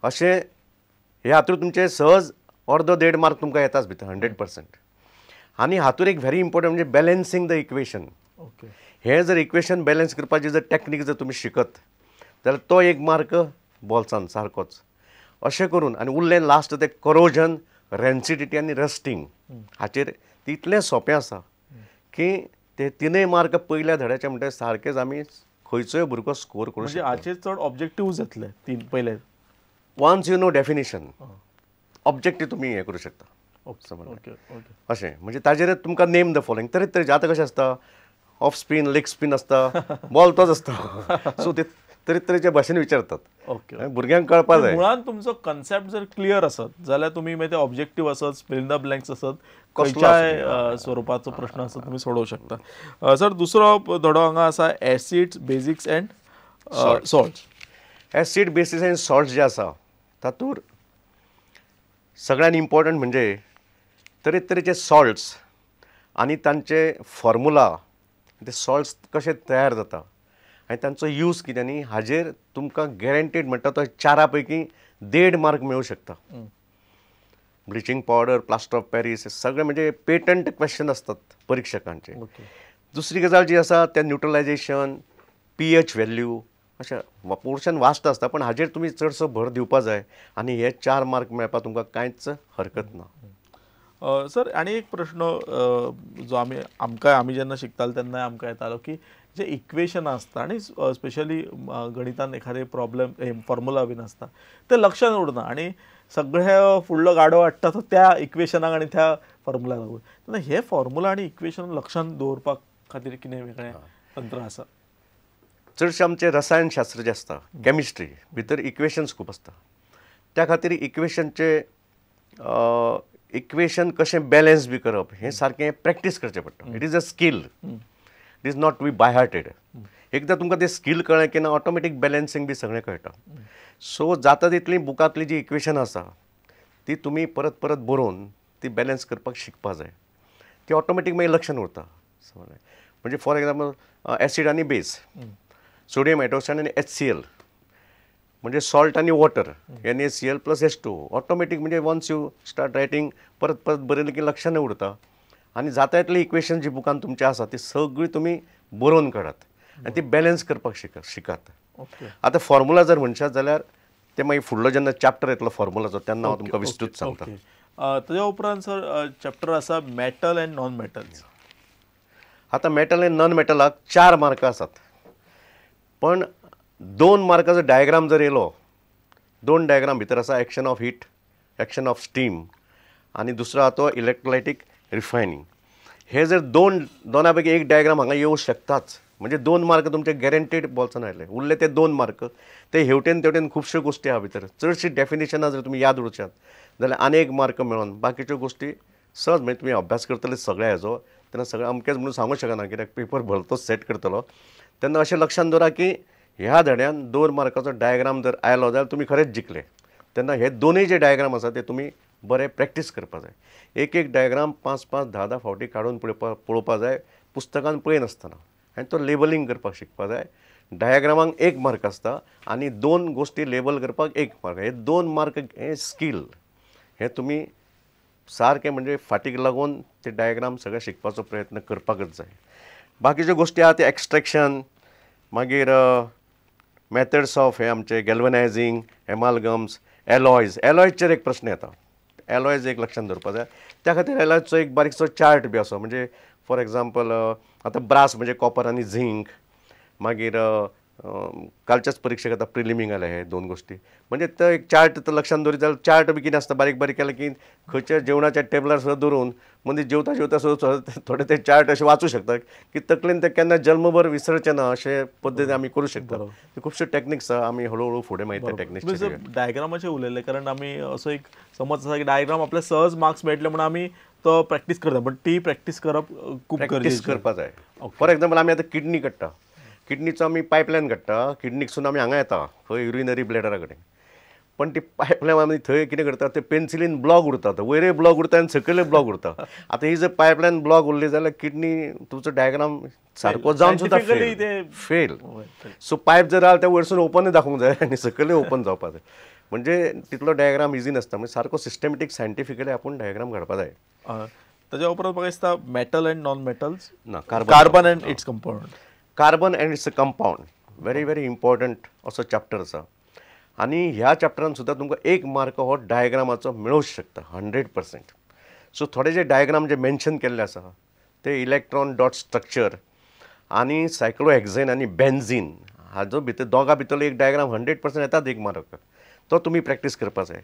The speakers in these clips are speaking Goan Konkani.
अशें हे हातूंत तुमचे सहज अर्दो देड मार्क तुमकां येताच भितर 100%. आनी हातूंत एक व्हेरी इम्पॉर्टंट म्हणजे बॅलन्सींग the equation. हें जर इक्वेशन बॅलन्स करपाची जर टॅक्नीक जर तुमी शिकत जाल्यार तो एक मार्क बॉल्सान सारकोच. अशें करून आनी उरलें लास्ट तें करोजन, रेन्सिडिटी आनी रस्टींग हाचेर तितलें सोंपें आसा की ते तिनूय मार्क पयल्या धड्याचे म्हणटा सारकेच आमी खंयचोय भुरगो स्कोर करूं शकता. हाचेर चड ऑब्जेक्टीव जातले तीन पयले. Once you know definition objective तुमी हें करूं शकता. अशें म्हणजे ताजेर तुमकां नेम the following तरेतरेचे. आतां कशें आसता ऑफ स्पीन, लेग स्पीन आसता, बॉल तोच आसता, सो ते तरेतरेच्या भाशेन विचारतात. भुरग्यांक कळपा जाय. मुळांत तुमचो कन्सेप्ट जर क्लियर आसत जाल्यार तुमी मागीर ते ऑब्जेक्टीव आसत, फिल इन the blanks आसत, खंयच्याय स्वरुपाचो प्रश्न आसत तुमी सोडोवंक शकता. सर दुसरो धडो हांगा आसा acids, basics and salts. Acid, bases and salts जे आसा तातूंत सगळ्यान इम्पॉर्टंट म्हणजे तरेतरेचे सॉल्ट्स आनी तांचे फॉर्मुला, ते सॉल्ट्स कशे तयार जाता आनी तांचो यूज कितें न्ही हाजेर तुमकां गॅरंटीड म्हणटा तो 4 पैकी 1.5 मार्क मेळूं शकता. Bleaching powder, plaster of Paris, सगळे म्हणजे पेटंट क्वेश्चन आसतात परिक्षकांचे. दुसरी गजाल जी आसा ते न्युट्रलायजेशन, पीएच व्हॅल्यू, अशें पोर्शन वास्ट आसता पण हाजेर तुमी चडसो भर दिवपा जाय आनी हे 4 मार्क मेळपाक तुमकां कांयच हरकत ना. सर आनी एक प्रश्न जो आमी आमकां आमी जेन्ना शिकताले तेन्ना आमकां येतालो की जे इक्वेशनां आसता आनी स्पेशली गणितान एखादें प्रॉब्लेम फॉर्मुला बीन आसता ते लक्षान उरना आनी सगळे फुडलो गाडो हाडटा तो त्या इक्वेशनाक आनी त्या फॉर्मुलाक लागून. तेन्ना हे फॉर्मुला आनी इक्वेशन लक्षान दवरपा खातीर कितें वेगळें तंत्र आसा? चडशें आमचें रसायनशास्त्र जें आसता, केमिस्ट्री भितर इक्वेशन्स खूब आसता. त्या खातीर इक्वेशनचे इक्वेशन कशें बॅलन्स बी करप हें सारकें प्रॅक्टीस करचें पडटा. It is a skill, it is not to be by hearted. एकदां तुमकां तें स्कील कळ्ळें की ना ऑटोमॅटीक बॅलन्सींग बी सगळें कळटा. सो जाता तितलीं बुकांतलीं जीं इक्वेशन आसा ती तुमी परत परत बरोवन ती बॅलन्स करपाक शिकपा जाय. ती ऑटोमॅटीक मागीर लक्षान उरता. म्हणजे फॉर एग्जाम्पल एसीड आनी बेस, सोडियम हायड्रोक्सायड आनी HCl म्हणजे सॉल्ट आनी water, NaCl plus H2O. Automatic म्हणजे वन्स you start writing परत परत बरयलें की लक्षान उरता आनी जाता तितलीं इक्वेशन जी बुकान तुमचे आसा ती सगळीं तुमी बरोवन काडात आनी ती बॅलन्स करपाक शिकात. आतां फॉर्मुला जर म्हणशात जाल्यार ते मागीर फुडलो जेन्ना चॅप्टर येतलो फॉर्मुलाचो तेन्ना हांव तुमकां विस्तृत सांगता. ताज्या उपरांत सर चॅप्टर आसा मेटल एंड नॉन मेटल्स. आतां मेटल एंड नॉन मेटलाक 4 मार्कां आसात, पण 2 मार्काचो डायग्राम जर येयलो, 2 डायग्राम भितर आसा action of heat, action of steam आनी दुसरो आहा तो इलेक्ट्रोलायटीक रिफायनींग. हे जर दोना पैकी एक डायग्राम हांगा येवं शकताच, म्हणजे 2 मार्क तुमचे गॅरंटीड बॉल्सान आयले. उरले ते 2 मार्क ते हेवटेन तेवटेन खुबश्यो गोश्टी आहा भितर. चडशी डेफिनेशनां जर तुमी याद उरशात जाल्यार आनी 1 मार्क मेळोन बाकीच्यो गोश्टी सहज म्हणजे तुमी अभ्यास करतले सगळ्या हेजो तेन्ना सगळें अमकेंच म्हणून सांगूंक शकना कित्याक पेपर भलतोच सेट करतलो. तेन्ना अशें लक्षान दवरा की ह्या धड्यान 2 मार्काचो डायग्राम जर आयलो जाल्यार तुमी खरेंच जिखले. तेन्ना हे दोनूय जे डायग्राम आसा ते तुमी बरे प्रॅक्टीस करपा जाय. एक एक डायग्राम 5 5 10 10 फावटी काडून पळोवपा जाय, पुस्तकान पळयनासतना, आनी तो लेबलींग करपाक शिकपा जाय. डायग्रामांक 1 मार्क आसता आनी 2 गोश्टी लेबल करपाक 1 मार्क. हे 2 मार्क हे स्कील हे तुमी सारकें म्हणजे फाटीक लागून ते डायग्राम सगळें शिकपाचो प्रयत्न करपाकच जाय. बाकीच्यो गोश्टी आहा ते एक्स्ट्रेक्शन, मागीर मेथड्स ऑफ हे आमचे गॅल्वनायझींग, एमालगम्स, एलॉयज. एलॉयजचेर एक प्रश्न येता, एलॉयज एक लक्षान दवरपा जाय. त्या खातीर एलॉयजचो एक बारीकसो चार्ट बी आसा. म्हणजे फॉर एग्जाम्पल आतां ब्रास म्हणजे कॉपर आनी झिंक, मागीर कालच्याच परिक्षेक आतां प्रिलिमींग आयले हे 2 गोश्टी. म्हणजे तो एक चार्ट तर लक्षान दवरीत जाल्यार चार्ट बी कितें आसता बारीक बारीक केलें की खंयच्या जेवणाच्या टेबलार सुद्दां दवरून मदीं जेवता जेवता सुद्दां थोडे ते चार्ट अशें वाचूं शकता की तकलेन ते केन्ना जल्मभर विसरचें ना अशे पद्दतीन आमी करूं शकता. खुबश्यो टॅक्निक्स आसा, आमी हळू हळू फुडें मागीर त्या टॅक्निक्स. डायग्रामाचें उलयलें कारण आमी असो एक समज आसा की डायग्राम आपल्या सहज मार्क्स मेळटले म्हणून आमी तो प्रॅक्टीस करता, पण ती प्रॅक्टीस करप खूब गरजेचें करपा जाय. फॉर एग्जाम्पल आमी आतां किडनी काडटा, किडनीचो आमी पायपलायन काडटा, किडनीकसून आमी हांगा येता खंय युरिनरी ब्लॅडरा कडेन, पण ती पायपलायन आमी थंय कितें करता ते पेन्सिलीन ब्लॉक उरता, वयरय ब्लॉक उरता आनी सकयलय ब्लॉक उरता. आतां ही जर पायपलायन ब्लॉक उरली जाल्यार किडनी तुमचो डायग्राम सारको जावन सुद्दां फेल. सो पायप जर आहा ते वयरसून ओपनय दाखोवंक जाय आनी सकयलय ओपन जावपाक जाय. म्हणजे तितलो डायग्राम इजी नासता, म्हणजे सारको सिस्टमॅटीक सायंटिफिकली आपूण डायग्राम काडपा जाय. ताज्या उपरांत म्हाका दिसता मेटल अँड नॉन मेटल्स ना, carbon and its compound. Carbon and its compound very very important असो चॅप्टर आसा आनी ह्या चॅप्टरान सुद्दां तुमकां 1 मार्क हो डायग्रामाचो मेळूंक शकता 100%. सो थोडे जे डायग्राम जे मेन्शन केल्ले आसा ते इलेक्ट्रॉन डॉट स्ट्रक्चर आनी सायक्लोहेक्झेन आनी बेन्झीन हाजो भितर दोगां भितरलो एक डायग्राम 100% येतात 1 मार्क, तो तुमी प्रॅक्टीस करपा जाय.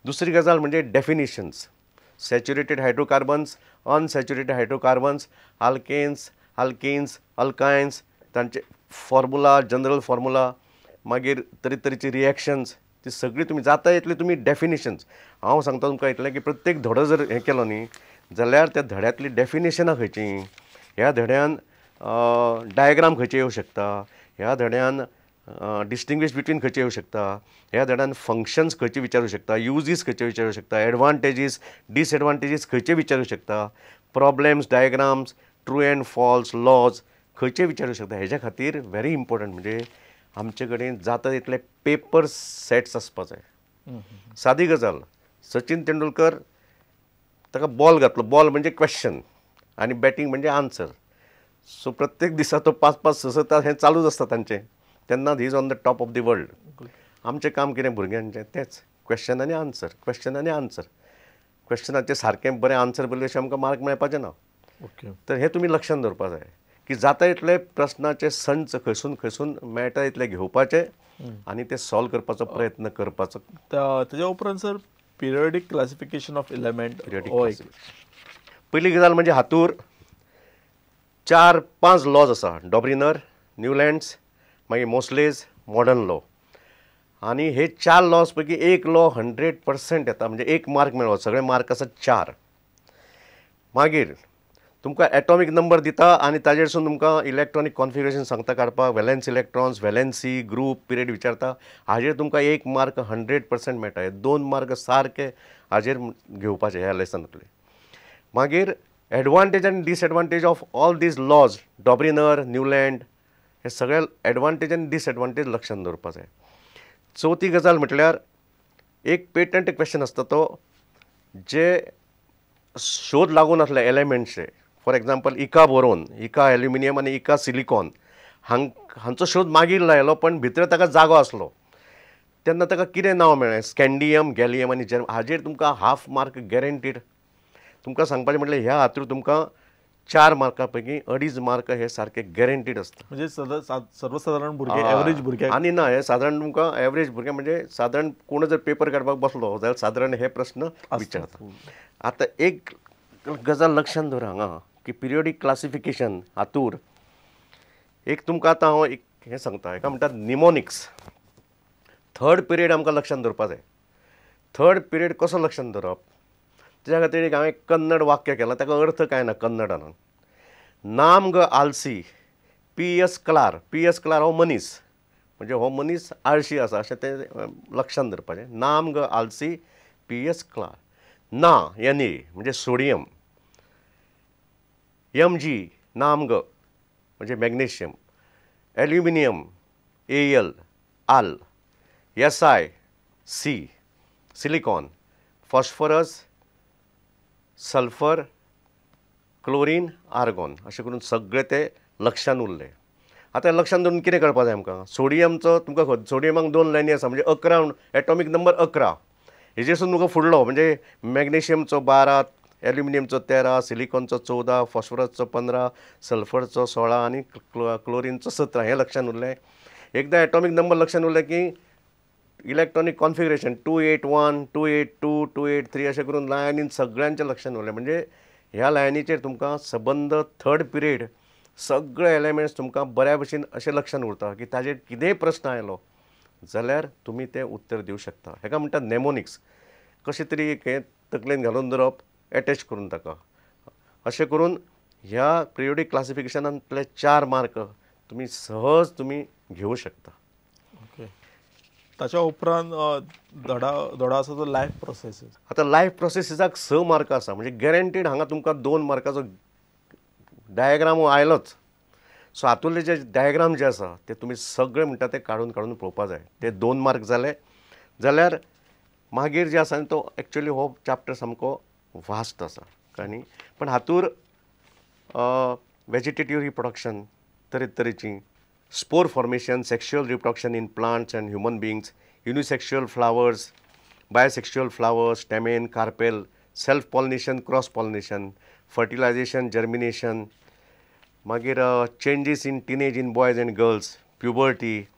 दुसरी गजाल म्हणजे definitions, saturated hydrocarbons, unsaturated hydrocarbons, alkanes, alkenes, alkynes, तांचे फॉर्मुला, जनरल फॉर्मुला, मागीर तरेतरेची रिएक्शन्स, ती सगळी तुमी जाता इतली तुमी डेफिनेशन्स. हांव सांगता तुमकां इतलें की प्रत्येक धडो जर हें केलो न्ही जाल्यार त्या धड्यांतली डेफिनेशनां खंयचीं, ह्या धड्यान डायग्राम खंयचे येवं शकता, ह्या धड्यान डिस्टिंग्विश बिटवीन खंयचे येवं शकता, ह्या धड्यान फंक्शन्स खंयचे विचारूं शकता, युजीस खंयचे विचारूं शकता, एडवांटेजीस डिसएडवांटेजीस खंयचे विचारूं शकता, problems, diagrams, true and false, laws खंयचे विचारूं शकता. हेज्या खातीर व्हेरी इम्पॉर्टंट म्हणजे आमचे कडेन जाता तितले पेपर सेट्स आसपा जाय. सादी गजाल, सचिन तेंडुलकर ताका बॉल घातलो, बॉल म्हणजे क्वेश्चन आनी बॅटींग म्हणजे आन्सर. सो प्रत्येक दिसा तो 5 5 6 6 तास हें चालूच आसता तांचें, तेन्ना he is on the top of the world. आमचें काम कितें भुरग्यांचें तेंच, क्वेश्चन आनी आन्सर, क्वेश्चन आनी आन्सर. क्वेश्चनाचें सारकें बरें आन्सर बरयलें अशें आमकां मार्क मेळपाचें ना. तर हें तुमी लक्षांत दवरपा जाय की जाता इतले प्रश्नाचे संच खंयसून खंयसून मेळटा इतले घेवपाचे आनी ते सॉल्व करपाचो प्रयत्न करपाचो. ताज्या उपरांत sir periodic classification of element. पयली गजाल म्हणजे हातूर 4-5 लॉज आसा, डॉब्रिनर, न्यूलँड्स, मागीर मोस्लेज, मॉडर्न लॉ. आनी हे 4 लॉज पैकी एक लॉ 100% येता, म्हणजे 1 मार्क मेळो, सगळे मार्क आसा 4. मागीर तुमकां एटॉमीक नंबर दिता आनी ताजेरसून तुमकां इलेक्ट्रॉनीक कॉन्फिगरेशन सांगता काडपाक, valence electrons, valency, group, period विचारता. हाजेर तुमकां 1 मार्क 100% मेळटा. हे 2 मार्क सारके हाजेर घेवपाचे ह्या लेसनांतले. मागीर एडवांटेज आनी disadvantage of all these laws, Dobereiner, Newland, हे सगळे एडवांटेज आनी डिसएडवांटेज लक्षांत दवरपा जाय. चवथी गजाल म्हटल्यार एक पेटंट क्वेश्चन आसता तो जे शोध लागून आसले एलिमेंट्सचे, फॉर एग्जाम्पल इका बोरोन, इका एल्युमिनियम आनी इका सिलिकॉन हांचो शोध मागीर लायलो पण भितर ताका जागो आसलो तेन्ना ताका कितें नांव मेळ्ळें, स्कॅन्डियम, गॅलियम आनी जर्म. हाजेर तुमकां हाफ मार्क गॅरंटीड. तुमकां सांगपाचें म्हटल्यार ह्या हातूर तुमकां 4 मार्कां पैकी 2.5 मार्क हे सारके गॅरंटीड आसता. म्हणजे सर्वसाधारण भुरगे, एवरेज भुरगे आनी ना, हे साधारण तुमकां एवरेज भुरगे म्हणजे साधारण कोण जर पेपर काडपाक बसलो जाल्यार साधारण हे प्रश्न विचारता. आतां एक गजाल लक्षांत दवर हांगा की पिरियोडीक क्लासिफिकेशन हातूर एक तुमकां आतां हांव एक हें सांगता, हेका म्हणटात निमोनिक्स. थर्ड पिरियड आमकां लक्षांत दवरपा जाय. थर्ड पिरियड कसो लक्षांत दवरप, तेज्या खातीर एक हांवें कन्नड वाक्य केलां, ताका अर्थ कांय ना कन्नडान. नाम ग आलसी पी एस क्लार, पी एस क्लार हो मनीस, म्हणजे हो मनीस आळशी आसा अशें तें लक्षांत दवरपाचें. नाम ग आलसी पी एस क्लार. ना एन ए म्हणजे सोडियम, एम जी नाम ग म्हणजे magnesium, aluminium A L Al, S I C silicon, phosphorus, sulphur, chlorine, argon, अशें करून सगळे ते लक्षांत उरले. आतां लक्षांत दवरून कितें करपाक जाय आमकां, सोडियमचो तुमकां सोडियमाक 2 लायनी आसा म्हणजे 11, एटॉमीक नंबर 11, हेजेसून तुमकां फुडलो म्हणजे मॅग्नेशियमचो 12, एल्युमिनियमचो 13, सिलिकॉनचो 14, फॉस्फरसचो 15, सल्फरचो 16 आनी क्लोरीनचो 17, हें लक्षांत उरलें. एकदां एटॉमीक नंबर लक्षांत उरलें की इलेक्ट्रॉनीक कॉन्फिगरेशन 2 8 1, 2 8 2, 2 8 3 अशें करून लायनीन सगळ्यांच्या लक्षांत उरलें. म्हणजे ह्या लायनीचेर तुमकां सबंद थर्ड पिरियड सगळे एलिमेंट्स तुमकां बऱ्या भशेन अशें लक्षांत उरता की ताजेर कितेंय प्रश्न आयलो जाल्यार तुमी तें उत्तर दिवं शकता. हेका म्हणटात नेमोनिक्स. कशें तरी एक हें तकलेन घालून दवरप, एटॅच करून ताका, अशें करून ह्या पिरियोडीक क्लासिफिकेशनांतले 4 मार्क तुमी सहज तुमी घेवं शकता. ओके, ताच्या उपरांत धडो आसा तो लायफ प्रोसेसीस. आतां लायफ प्रोसेसीसाक 6 मार्क आसा, म्हणजे गॅरंटीड हांगा तुमकां 2 मार्काचो डायग्राम आयलोच. सो हातूंतले जे डायग्राम जे आसा ते तुमी सगळे म्हणटा ते काडून काडून पळोवपा जाय. ते 2 मार्क जाले. जाल्यार मागीर जे आसा तो एक्चुअली हो चॅप्टर सामको वास्ट आसा आनी पण हातूर वेजिटेटीव रिप्रोडक्शन तरेतरेची, spore formation, sexual reproduction in plants and human beings, unisexual flowers, bisexual flowers, stamen, carpel, self pollination, cross pollination, fertilization, germination, मागीर changes in teenage in boys and girls, puberty,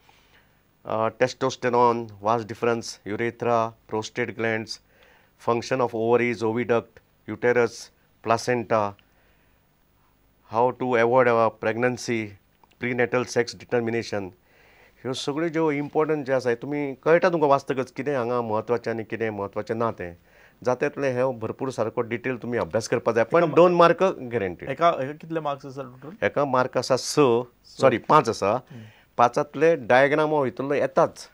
testosterone, vas deferens, urethra, prostate glands, function of ovaries, oviduct, uterus, placenta, how to avoid pregnancy, prenatal sex determination. ह्यो सगळ्यो ज्यो इम्पॉर्टंट जे आसा तुमी कळटा तुमकां वाचतकच कितें हांगा म्हत्वाचें आनी कितें म्हत्वाचें ना तें जाता तितलें हे भरपूर सारको डिटेल तुमी अभ्यास करपाक जाय. पण 2 मार्क गॅरंटीड. एका कितले मार्क्स आसा टोटल? एका मार्क आसा 5 आसा. 5तले डायग्राम भितरलो येताच.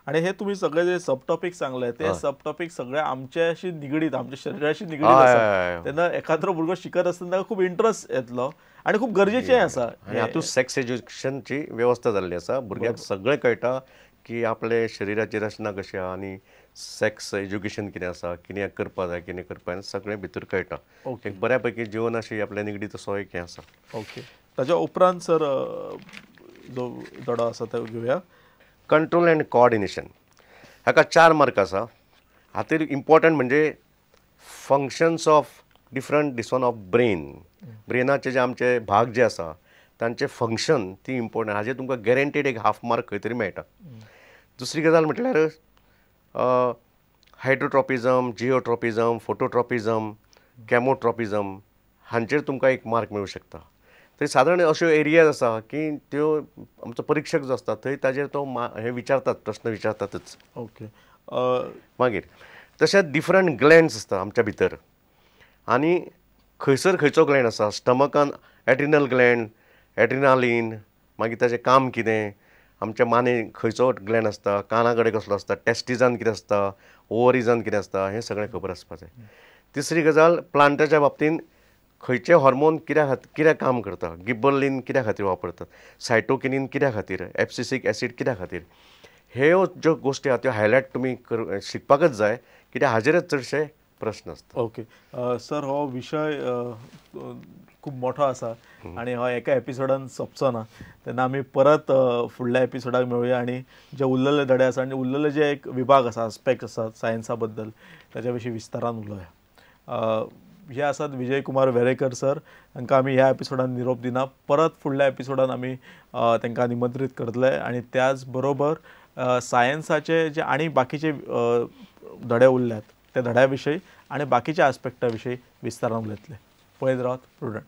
आनी हे तुमी सगळे जे सब टॉपीक सांगले ते सब टॉपीक सगळे आमच्याशी निगडीत, आमच्या शरिराशी निगडीत आसा. तेन्ना एखाद्रो भुरगो शिकत आसतना ताका खूब इंट्रस्ट येतलो आनी खूब गरजेचें आसा. आनी हातूंत सेक्स एज्युकेशनची वेवस्था जाल्ली आसा. भुरग्याक सगळें कळटा की आपले शरिराची रचना कशी आसा आनी सेक्स एज्युकेशन कितें आसा, कितें करपाक जाय, कितें करपाक जाय, सगळें भितर कळटा. एक बऱ्या पैकी जिवनाशी आपल्या निगडीत असो एक हें आसा. ओके, ताच्या उपरांत सर जो धडो आसा तो घेवया, कंट्रोल अँड कोऑर्डिनेशन. हाका 4 मार्क आसा. हातीर इम्पॉर्टंट म्हणजे functions of different this one of brain, ब्रेनाचे जे आमचे भाग जे आसा तांचे फंक्शन ती इम्पॉर्टंट. हाजेर तुमकां गॅरंटीड एक हाफ मार्क खंय तरी मेळटा. दुसरी गजाल म्हटल्यार हायड्रोट्रॉपिजम, जिओट्रॉपिजम, फोटोट्रॉपिजम, कॅमोट्रॉपिजम हांचेर तुमकां एक मार्क मेळूं शकता. थंय सादारण अश्यो एरियाज आसा की त्यो आमचो परिक्षक जो आसता थंय ताजेर तो हे विचारतात, प्रश्न विचारतातच. ओके. मागीर तशेंच डिफरंट ग्लँड्स आसता आमच्या भितर आनी खंयसर खंयचो ग्लँड आसा, स्टमकान एड्रिनल ग्लँड, एड्रिनालीन, मागीर ताचें काम कितें, आमच्या माने खंयचो ग्लँड आसता, काना कडेन कसलो आसता, टेस्टिजान कितें आसता, ओवरीजान कितें आसता, हें सगळें खबर आसपाक जाय. तिसरी गजाल प्लांटाच्या बाबतीन खंयचे हॉर्मोन कित्याक काम करता, गिबरलीन कित्या खातीर वापरतात, सायटोकिनीन कित्या खातीर, एब्सिसीक एसीड कित्या खातीर, ह्यो ज्यो गोश्टी आहा त्यो हायलायट तुमी शिकपाकच जाय कित्याक हाजेरच चडशे प्रश्न आसता. ओके सर, हो विशय खूब मोठो आसा आनी हो एका एपिसोडान सोंपचो ना, तेन्ना आमी परत फुडल्या एपिसोडाक मेळुया आनी जे उरलेले धडे आसा आनी उरलेले जे एक विभाग आसा, आस्पेक्ट आसा सायन्सा बद्दल ताच्या विशीं विस्तारान उलोवया. हे आसात विजय कुमार वेरेकर सर, तांकां आमी ह्या एपिसोडान निरोप दिना. परत फुडल्या एपिसोडान आमी तांकां निमंत्रीत करतले आनी त्याच बरोबर सायन्साचे जे आनी बाकीचे धडे उरल्यात त्या धड्या विशयी आनी बाकीच्या आस्पेक्टा विशयी विस्तारान उलयतले. पळयत रावात प्रुडंट.